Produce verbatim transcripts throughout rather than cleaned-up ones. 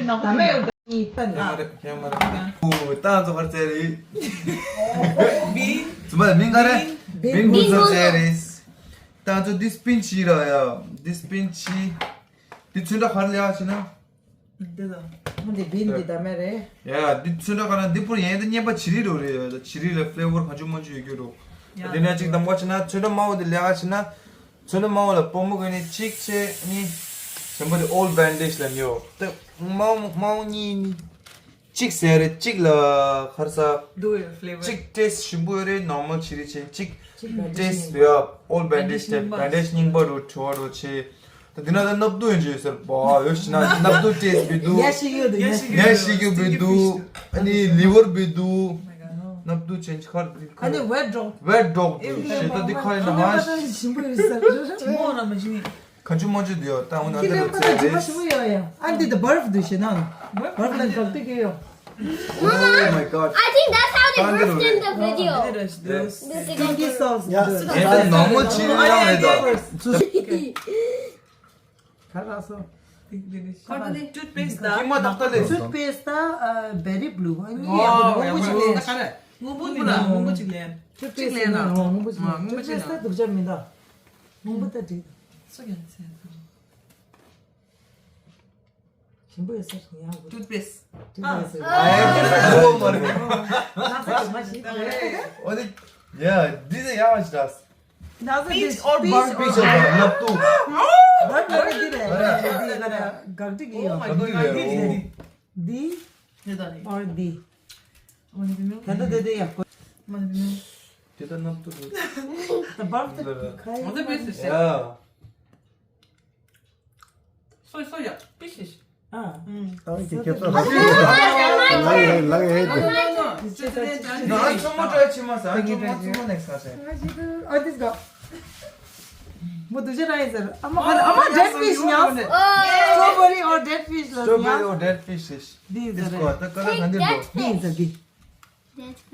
ད་མེད་ཡོད་ད་གཉིས་ད་ནི། ཁྱེད་མ་རེད། ཁྱེད་མ་རེད། ཨོ། ཏང་ཚོ་གར་ཚེ་རེད། བིན། ཚོ་མ་མིང་ག་རེད། བིན། བིན་ཀུ་ཚོ་ཚེ་རེད། ཏང་ཚོ་འདི་སྤིན་ཆི་ར་ཡ། འདི་སྤིན་ཆི། འདི་ཚོན་ཁྲ་གར་ལས་ཡག་ཆེ་ན། འདི་དང་། འདི་བིན་འདི་ད་མེད་རེད། ཡ་འདི་ཚོན་ཁྲ་གར་ན་འདི་པུར་ཡན་འདི་བརྙན་པ་བྱི་རི་རོ་རེད། ཡ་བྱི་རི་ལ་ཕི་ལེ་བར་ག་ཚོད་མང་ཚོད་ཡོད་རྒྱུ་རོ། ཡ་དེ་ནས་གཅིག་དང་པོ་ཆེ་ན་ཚོན་ཁྲ་དམར་པོ་འདི་ལས་ཡག་ཆེ་ན། ཚོན་ཁྲ་དམར་པོ་ལ་པོ་མོ་གི་ནི་གཅིག་བྱས་ནི། གཞན་པ་དེ་ཨོལ་བན་ཌེཇ་ལ་ཉོ། ད་དམར་པོ་དམར་པོ་གཉིས་ནི། གཅིག་ཟས་རེད། གཅིག་ལ་ཁར་ས། འདུག་ཡོད་ཕི་ལེ་བར། གཅིག་ཊེ་སི་ཊི་ཞིམ་པོ་ཡོད་རེད། ནོར་མལ་བྱི་རི་ཆེན། གཅིག་ཊེ་སི་ཊི་ཡོད་ཨོལ་བན་ཌེཇ་དེ་བན་ཌེཇ་རྙིང་པ་རུ་བྲོ་བ་རུ་ཆེ། ད་འདི་ན་ད་སྣབས་དུག་ཡིན་ཅེས་ཟེར་བ་ཡོད་ཤི་ན་སྣབས་དུག་ཊེ་སི་ཊི་བི་འདུག་ཡ་ཤི་ཡོད་འདུག་ཡ་ཤི་ཡ་ཤི་གུ་བི་འདུག་ཨ་ནི་ལི་ཝར་བི་འདུག་སྣབས་དུག་ཅན་ཁར་ཨ་ནི་ཝེད་ཌོག་ཝེད་ཌོག་དུ་ཨེ་ཤེ་ད་འདི་ཁ་ཡིན་ན་ཧ་ཤི་ཞིམ་པོ་ཡོད་ས་མོ་ར་མ་ཤི་ནི། ག་ཅུ་མ་ཅུ་དུ་ཡོད་ད་འོ་ན་ཁྱི་འདི་ལེན་ལོ་པ་ད་ཇི་མ་ཞིམ་པོ་ཡོད་ཡ། ཨ་འདི་ད་བར་ཕུ་དུ་ཤེ་ན་བར་ཕུ་ན་གབ་ཏི་གི་ཡོད། Oh my god. I think that's how they burst in the video. Yes. This is Stinky sauce. Yeah. It's a normal chili. ཁ་ར་སོ། ཊུཐ་པེ་སི་ཊི་ད། ཀི་མ་ཏག་ཏག་ལས། ཊུཐ་པེ་སི་ཊི་ད་བེ་རི་བྷུ་ལུ། ཨ་ནི་ཡ་སྔོན་པོ་ཅིག་ལས། སྔོན་པོ་ན་སྔོན་པོ་ཅིག་ལས། ཊུཐ་པེ་སི་ཊི་ན་སྔོན་པོ་ཅིག་ལས། ཊུཐ་པེ་སི་ཊི་ད་སྡུག་ཅག་མི་འདུག་སྔོན་པོ་ད་འགྲིག་སུ་ཡང་ཚེ། ཞིམ་པོ་ཡོད་ས་རེད་ཡང་། ཊུཐ་པེ་སི་ཊི། ཊུཐ་པེ་སི་ཊི། ཨ་ཡ་ཁྱེད་ཚོ་ངོ་མ་རེད། ང་ཚོ་ཞིམ་པོ་ཞིམ་པོ་རེད། འོ་དེ། ཡ་འདི་ནི་ཡག་ཞིག་རེད། ན་ཚ་པིཆ་ཨོར་བར། པིཆ་ཨོར་བར་ལབ་ཏུ། བར་བར་འདི་རེད། འདི་ག་རེ་གག་ཏི་གི་ཡོད། འདི་འདི་འདི་འདི་འདི་འདི། འདི་ད་ནི། ཨོར་འདི། ད་ལྟ་འདི་འདི་ཡག་པོ། མ་འདི་ནི། དེ་ད་ནབ་ཏུ་རེད། ད་བར་དུ་ཁ་ཡི། ཡ། སོ་སོ་ཡ་པི་ཤིཤ། ཨ། ཨ་ཡི་ཁྱེད་ཚོ་ལགས་ལགས་ལགས་ལགས། ང་ཚོ་མོ་ཏྲ་ཆི་མ་ས་ང་ཚོ་མོ་ཚོ་མོ་ནེག་ས་ས། ཨ་འདི་ག་མོ་དུ་ཅི་ར་ཡི་ཟེར། ཨ་མ་ཨ་མ་ཌེཌ་ཕིཤ་ཉོ། སི་ཊོ་བེ་རི་ཨོར་ཌེཌ་ཕིཤ་ལ། སི་ཊོ་བེ་རི་ཨོར་ཌེཌ་ཕིཤ། འདི་ཟེར་རེད། ད་ཀ་ལ་ག་འདི་འདུག་འདི་ཟེར་འདི།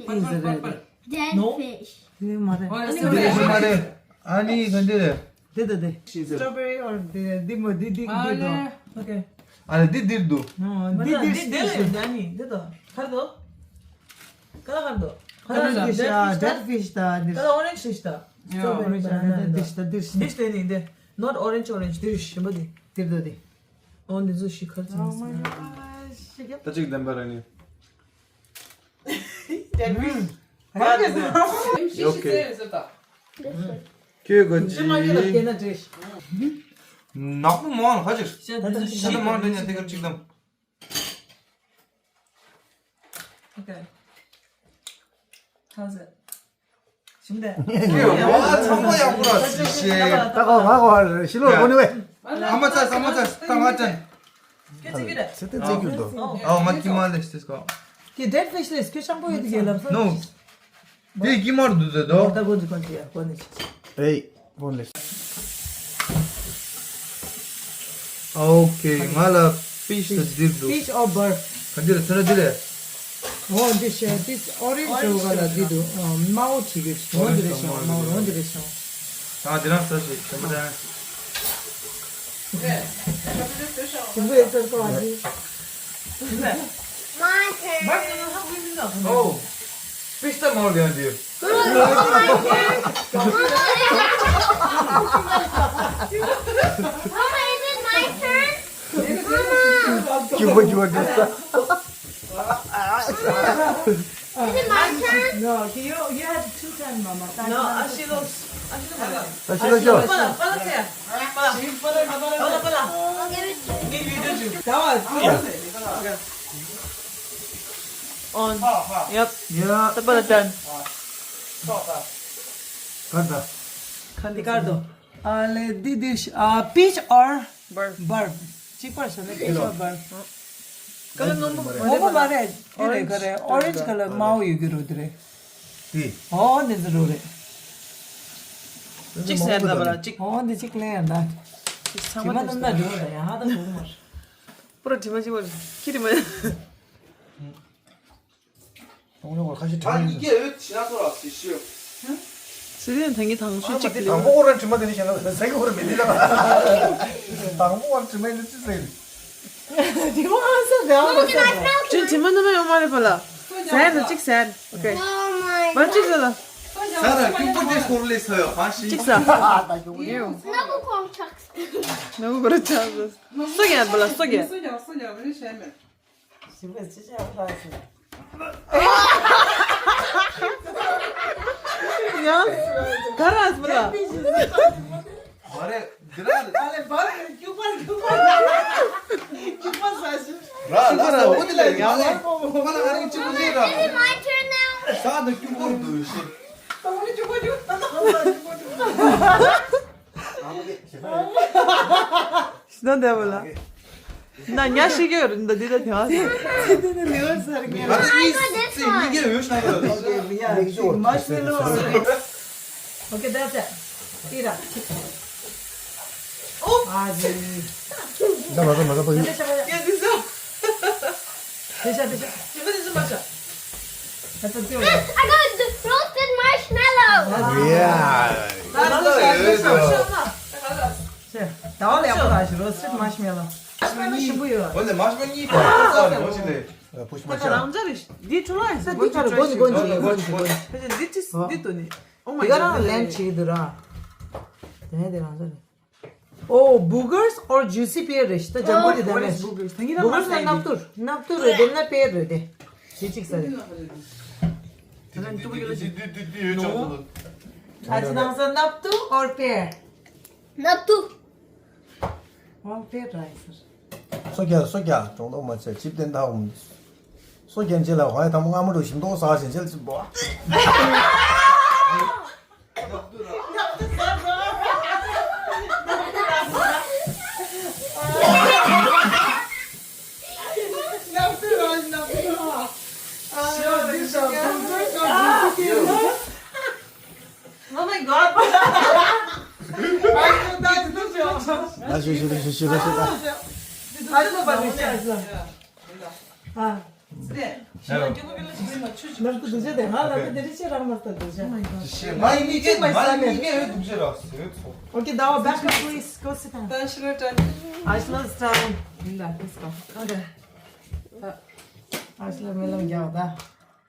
འདི་ཟེར་རེད། Dead fish. འདི་མ་རེད། ཨ་ནི་ག་འདི་རེད། ཨ་ནི་ག་འདི་རེད། འདི་དང་འདི། སི་ཊོ་བེ་རི་ཨོར་འདི་འདི་མོ་འདི་འདི་འདི་དང་། ཨོ་ཁེ། ཨ་ནི་འདི་འདིར་འདུག་འདི་འདིར་འདི་འདི་ལས་འདི་ནི་འདི་དང་ཁར་དོ། ཁ་ཁར་དོ། ཁ་ཁར་ཌེཌ་ཕིཤ་ཌེཌ་ཕིཤ་དང་འདི། ཁ་ཨོ་རེན་ཇི་ཕིཤ་དང་། སི་ཊོ་བེ་རི་ཨོར་འདི་ཤ་འདི་འདི་འདི། Not orange orange འདིར་ཞིམ་པོ་འདི། འདིར་དོ་འདི། ཨོ་འདི་ཚོ་ཞིག་ཁར་ཚིག་འདི། ད་ཅིག་བདེན་པ་ར་ནི། ཌེཌ་ཕིཤ། ཨོ་ཁེ། ཁྱོད་ག་ཅི། ནག་པོ་མང་ལ་ཁ་ཅིག་ཤ་ད་ཤ་ད་མང་དྲན་ཡ་དེ་གར་ཅིག་དམ། ཨོ་ཁེ། How's it? ཞིམ་པས། ཁྱོད་ཚང་མ་ཡག་པོ་ར་སི་ཤེ། ད་གོ་ང་གོ་ཤི་ལོ་གོ་ནི་བས། ཨ་མ་ཚ་ས་མ་ཚ་ད་ང་ཅན། ཁྱེད་ཚིག་གི་རེད། ཚེ་ཏན་ཚེ་གྱུར་དོ། ཨོ་ང་ཀི་མ་ལེ་སྟེ་སྐོ། ཀི་ཌེཌ་ཕིཤ་ལེ་སྐྱོ་ཆང་པོ་ཡོད་དེ་གས་ལབ་ས། ནོ། དེ་ཀི་མར་འདུག་ཟེར་དོ། ད་གོ་འདི་གོ་འདི་ཡ་གོ་ནི་ཆི་ཆི། ཨེ་ཕོན་ལེ། ཨོ་ཁེ། ང་ལ་ཕིཤ་ད་འདིར་འདུག་ཕིཤ་ཨོ་བར། ག་འདི་རེད། ཚོན་ཁྲ་འདི་རེད། འོ་འདི་ཤ་འདི་ཨོ་རེན་ཇི་འོ་ག་ལ་འདི་འདུག་དམར་པོ་བྱེད་གི་འོ་འདི་རེད་ཤོང་། དམར་པོ་འོ་འདི་རེད་ཤོང་། ད་འདི་རང་ས་ཞིག་དེ་མ་དྲན། ཞིམ་པོ་ཡོད་ཚར་གོ་ཨ་ཅི། My turn. ཨོ། ཕིཤ་ད་མར་ལེན་འདི། Mama, is it my turn? Mama. ཁྱི་པོ་ཁྱི་པོ་འདི་ས། Is it my turn? No, you, you had two turn, Mama. No, Ashilo, Ashilo. Ashilo, Ashilo. Pala, pala, pala, pala, pala. I'll give it to you. That was. Okay. On. Yep. Yeah. Tabala done. Carta. Candy cardo. Ale, di dish, uh, peach or burr? Burr. Cheaper, so peach or burr? Kala ngombo. Ngombo mare. Orange. Orange color mau yu giru dire. Di. Oh, ni zero re. Chik sen da bala chik. Oh, ni chik le anda. Chik sama da da. Ya da. Pura chima chima. Kiri ma. ཁྱེད་རང་ཁ་ཤས་ད་དྲན་ཡིན། ཡིག་སྐད་འོད་ཕྱི་ནང་ཚོ་ལ་སྲིད་ཤོད། སྲིད་དོན་ཐང་གི་ཐང་ཤོད་ཅིག་ལེ། དང་པོ་ཁོ་རང་དྲི་མ་དེ་ནི་བཤད་ན་ཟེར་གི་ཁོ་རང་མི་འདི་ལ། དང་པོ་ཁོ་རང་དྲི་མ་ཡིན་ན་ཅི་ཟེར། དེ་བ་ཨ་ས་དེ་བ་ཨ་ས་དེ། ཅི་དྲི་མ་ནི་མ་ཡོང་མ་རེད་པ་ལ། ཟ་ཡ་ན་གཅིག་ཟ་ཡ། ཨོ་ཁེ། Oh my མ་གཅིག་ཟ་ལ། ས་ར་ཀྱུ་པོ་དེ་སྐོར་ལས་ས་ཡོ་ཧ་ཤི། གཅིག་ཟ། ནག་པོ་ཁོང་ཆགས། ནག་པོ་ཁོ་ར་ཆགས་སོ། སོ་ཡ་པ་ལ་སོ་ཡ། སོ་ཡ་སོ་ཡ་བ་རི་ཤ་མེད། ཞིམ་པ་ཅི་བྱ་བ་ལ་ཞིམ། ཡང་ག་ར་སོ་ལ། མ་རེད། འདི་ར་ཨ་ལེ་བར་རྒྱུག་པར་རྒྱུག་པར་རྒྱུག་པར་ཟ་ཞིག་ར་ལ་ས་འོ་དེ་ལ་ཡ་ལ་ཁོ་ལ་ཨ་རིང་གཅིག་པུ་རེད་ར། Is it my turn now? ས་དུ་རྒྱུག་པར་འདུག་ཤི། ད་འོ་ནི་རྒྱུག་པར་རྒྱུག་ད་ད་འོ་ལ་རྒྱུག་པར་རྒྱུག་ཞི་ན་འདས་པ་ལ། ན་ཉ་ཤི་གི་རུ་འདི་ད་དེ་བ་ཟེར། ཚེ་འདི་ནི་ལེ་བར་ཟ་ར་གི་ང་ཚོ་གཉིས་ཚེ་གཉིས་ཀའི་འོས་ཤ་ན་གི་ར། མ་ཤི་ལོ། Okay, that's it. ཏི་ར། ཨོ། ཨ་ཟི། ད་མ་ད་མ་ད་པ་ཡིན། ཡ་འདི་ཟ། དེ་ཤ་དེ་ཤ། ཅི་མ་དེ་ཟ་མ་ཤ། ད་ད་ཏི་ར། I got the roasted marshmallow. Yeah. ད་ད་ད་ད་ད་ད་ད། ད་བ་ལེགས་པོ་ར་ཞིག roasted marshmallow. ཤིང་པོ་ཡོད། འོ་ལེ་མར་ཤི་མེ་ལོ་གཉིས་པོ་ས་ནི་འོ་ཞིག་ལེ། ཕུ་ཤི་མ་ཆ། རང་འཇགས་རེད། འདི་ཁྲོ་ལ་ཡིན་ས་འདི་ཁ་རུ་གོ་ནི་གོ་ནི་གོ་ནི་གོ་ནི། ཕལ་ཆེར་འདི་ཅི་འདི་དུ་ནི། Oh my god. དེ་ག་རང་ལེན་བྱེད་ཀྱི་འདུག་ར། དེ་ནས་དེ་རང་འཇགས་རེད། Oh, boogers or juicy pear རེད་ཤི་ད་ལྗང་ཁུ་དེ་དམ་རེད། Boogers ད་ངི་རང་boogers ལ་སྣབས་ཏུར་སྣབས་ཏུར་རེད་དེ་ན་pear རེད་དེ། ཅི་གཅིག་ས་རེད། ད་ནི་འདུག་ཡོད་ལ་ཞིག་ཨ་ཅི་ནང་ས་སྣབས་ཏུར་or pear? སྣབས་ཏུར། ཝང་ཏེ་ར་ཡི་ཟེར། སོ་རྒྱ་སོ་རྒྱ་གྲོང་ལོག་མ་ཆེ་ཆིབ་བསྟན་ཐག་འོང་། སོ་རྒྱ་འཇེ་ལ་ཧོའི་ཐང་མོ་སྔ་མོ་འགྲོ་ཞིམ་མདོག་ཟ་ཞིང་འཇེ་ལ་ཅི་བོ། Oh my god. ལ་ཞུ་ཞུ་ཞུ་ཞུ་ཞུ་ཞུ། ཨ་ཞུ་བ་ནི་ཞུ་ཞུ། ཨ། ནར་ཏུ་དུ་ཇེ་དེ་ཧ་ལ་དེ་རི་ཆེ་རང་མ་སྟ་དུ་ཇེ། ཤེ་མ་ཡི་མི་ཀེ་མ་ཡི་མི་ཀེ་ཧེ་དུ་ཇེ་ར་སེ་ཚོ། Okay, Dawa, back up, please. Go sit down. Ashna's turn. Linda, let's go. Okay. Ashna, me lo gya da.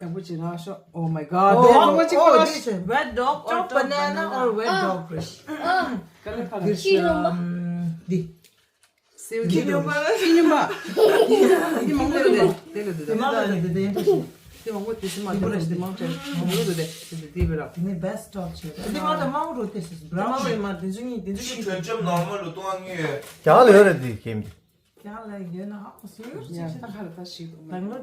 ཡག་པོ་ཅིག་རག་ཤོག Oh my god. Oh, oh, this is wet dog or top banana or wet dog fresh. ཨ། ག་ལེ་ག་ལེ། ཁྱི་ལོ་མ། འདི། སེའུ་ཁྱི་ལོ་མ། ཁྱི་ལོ་མ། འདི་མང་པོ་རེད། དེ་ལ་འདི་དེ་མང་པོ་རེད། དེ་དེ་དེ་དེ་མང་པོ་དེ་སི་མ་དེ་མང་པོ་རེད། དེ་མང་པོ་རེད། དེ་དེ་དེ་བེ་ར། དེ་ནི་best of ཆེ། དེ་མང་པོ་མང་པོ་རེད། དེ་སི་brown། དེ་མང་པོ་མ་དེ་ཚོ་གཉིས་དེ་ཚོ་གཉིས། ཁྱོད་ཅམ་ནོར་མལ་ལ་གཏོང་ངེས། རྒྱ་ལ་ཡོད་རེད་དེ་ཁེམ་དེ། རྒྱ་ལ་ཡོད་ན་ཧ་གོ་སོང་། ཡ་ད་ཁ་ལ་ད་ཞིག་འདུག་མ་ཡིན།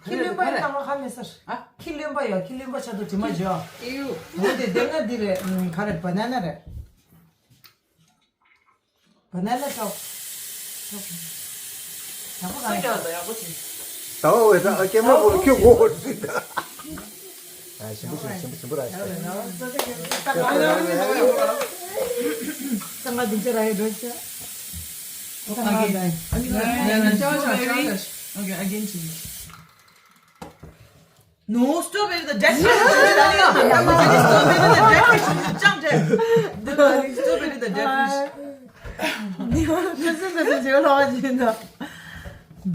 ཁྱི་ལོན་པ་ཡང་ཧ་མེད་སར། ཨ། ཁྱི་ལོན་པ་ཡང་ཁྱི་ལོན་པ་ཆ་དུ་དྲི་མ་བྱོས། ཨིའུ། འོ་དེ་དེ་ང་འདི་རེད། ཁ་རེད། banana རེད། banana chop. ཡག་པོ་རང་ཡག་པོ་ཅིག་ད་འོ་ད་ཀེ་མ་པོ་ཁྱོད་གོ་གོ་ཅིག་ད། ཨ་ཞིམ་པོ་ཞིམ་པོ་ཞིམ་པོ་ར་ཞིམ་པོ་ར་ཞིམ་པོ། ད་ང་འདི་ཚོ་ར་ཡོད་འགྲོ་ཤག་ད་ང་འདི། Okay, again ཅིག No, strawberry the dead fish. Strawberry the dead fish. Jump there. Strawberry the dead fish. འདི་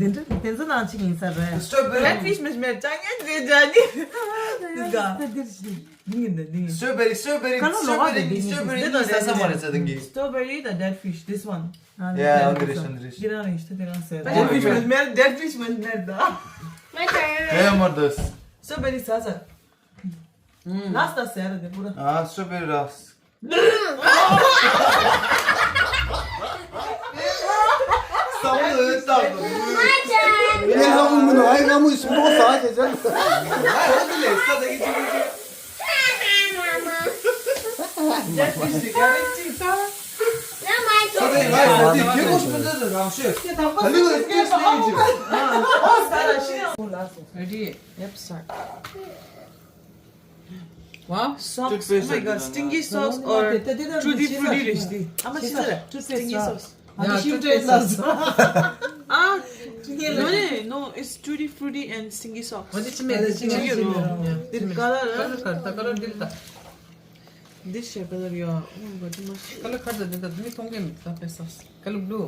ཚོ་ནང་ཅིག་ཡིན་ས་རེད། Strawberry. Dead fish མེད་མེད་ཅང་ཡང་རེད་ད་ནི། འདི་ག་འདི་ཡིན་ད་འདི་ཡིན། Strawberry, strawberry, strawberry, strawberry ས་ས་མ་རེད་ས་དང་གི། Strawberry the dead fish, this one. Yeah, འདི་རེད་འདི་རེད། འདི་རང་རེད། ད་དེ་རང་ཟེར། Dead fish མེད་མེད། Dead fish མེད་མེད་ད། My turn. Yeah, མར་དོས། Strawberry ཟ་ཟ། Last ད་ཟེར་རེད་དེ་པུ་ར། ཨ། strawberry ར། ས་མོ་ལ་ཡོད་ད། ངས་ལྷ་མོ་མིན་ནོ། ཨའི་ལྷ་མོ་ཞིམ་པོ་ཟ་བྱེད་ཅན། ཨའི་འོ་དེ་ལས་ས་ད་གི་ཅི་ཅི་ཅི། That is the guarantee. ས་ད་ཡི་ངའི་ས་དེ་ཁྱེད་ཀོ་ཞིམ་པོ་འདི་ད་རང་ཤོད། ད་ལི་ལ་སྐད་ཆ་ཡིན་ཅི། Ready? Yep, start. Wow, socks. Oh my god, stinky socks or tutti frutti རེད་ཤི། ཨ་མ་ཤི་ཟེར། Stinky socks. ཨ་ཤི་ཏྲེ་ལ་ཟ། ཨ། No, no, no, it's tutti frutti and stinky socks. འོ་དེ་ཅི་མེད་དེ་ཅི་མེད་ཡོད་རོ། དེ་ཀ་ལར། ཀ་ལར་ཀ་ལར་ད་ཀ་ལར་འདི་ལ་ད། འདི་ཤེ་ཀ་ལར་ཡོད། Oh my god, too much. ཀ་ལར་ཁ་ད་འདི་ད་མི་མཐོང་གི་མི་ད་པེ་ས། ཀ་ལར་blue.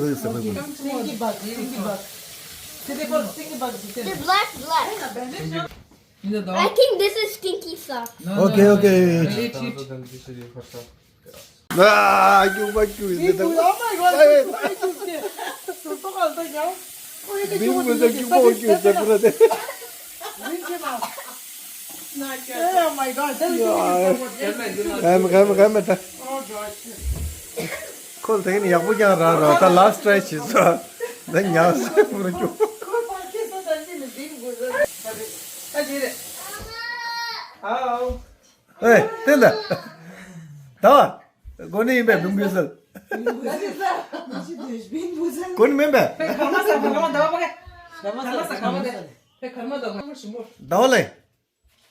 ཟེར་ཟེར་བ། Stinky bug, stinky bug. Stinky bug, stinky bug. The black, black. I think this is stinky sock. Okay, okay. ཨ། སྐྱུག་པ་སྐྱུག་ཟེར། Oh my God. སུ་ཏོག་ག་ལྟ་ཀྱང་། ཨོ་ཡེ་ཏེ་སྐྱུག་པ་སྐྱུག་པ་སྐྱུག་ཟེར་པ་རེད། Oh my God. ཨེ་མ་ག་མ་ག་མ་ད། ཁོ་ལ་དེ་ནི་ཡག་པོ་ཀྱང་ར་ར་ད་last try བྱེད་ས། ད་ཉག་ཟེར་པ་རེད་ཀྱོ། ཨེ་དེ་ལ། ད་བ། གོ་ནི་ཡིན་པས་བིང་བུ་ཟེར། གོ་ནི་མིན་པས། ཟླ་བ་ལས།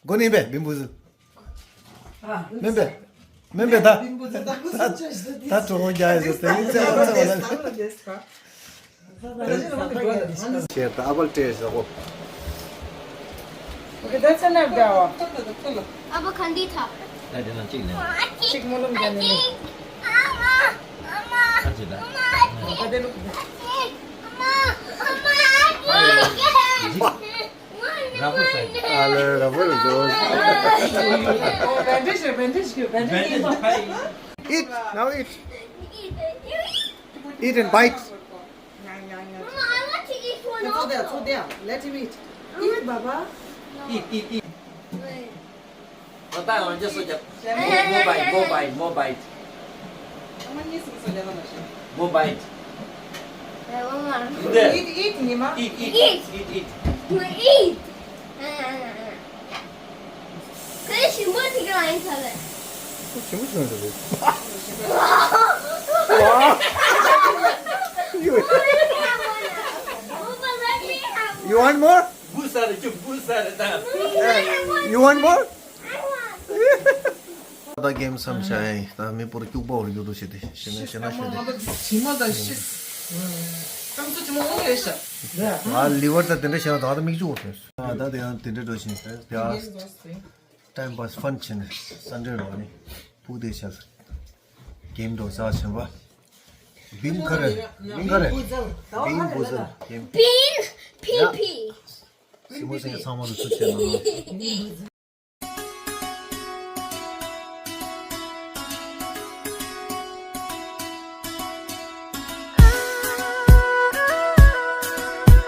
གོ་ནི་ཡིན་པས་བིང་བུ་ཟེར། མིན་པས། མིན་པས་ད། ད་གྲོགས་རྒྱ་ཡི་ཟེར་ཏེ་ཡིན་ཚེ་བ་ཚེ་བ་ལ། ཆེར་དང་ཨ་པལ་སྤྲད་ཟེར་གོ། Okay, that's enough, Dawa. ཨ་པལ་ག་འདི་ཐག་གཅིག་མོ་ལུམ་ག་ནི། ཨ་ལེ་ར་བོ་ར་བོ། Oh, bandage, bandage, bandage. Eat, now eat. Eat and bite. Mama, I want to eat one also. It's okay, it's okay. Let him eat. Eat, Baba. Eat, eat, eat. Wait. What time? Just so just. More bite, more bite, more bite. More bite. Eat, eat, Nima. Eat, eat, eat, eat. Eat. ཁྱོད་ཞིམ་པོ་ཐིག་ལ་ཡིན་ཚ་བས། ཁྱོད་ཞིམ་པོ་ཞིམ་པོ་ཟེར་བས། You want more? བུ་ས་རེད་ཁྱོད་བུ་ས་རེད་ད། You want more? ད་གེམ་བསམ་བྱ་ཡིན་ད་མི་པོར་སྐྱུག་པ་བོར་རྒྱུ་འདུག་ཞེས་ཏེ་ཞེ་ན་ཞེ་ན་ཞེ་ཏེ། ཞིམ་མོ་ད་ཤི། ཀམ་སུ་ཅི་མོ་ཨོ་རེད་ཤ། ང་ལི་ཝར་ད་དེ་འདྲ་བྱས་ན་ད་ད་མིག་ཆུ་འོ་ཐོན། ད་དེ་ཡང་དེ་འདྲ་འགྲོ་བཞིན་ཟེར་དེ་ཨ། time pass fun བྱས་ནས་སན་ཌེ་རོ་ནི་ཕུག་དེ་ཤར་གེམ་འགྲོ་ས་ཆེན་པ། བིང་ཁ་རེ། བིང་ཁ་རེ། བིང་བུ་ཟེར་གེམ། Bean, P P. སི་མོ་སེང་ཚང་མ་རུ་ཚུར་བྱས་ན།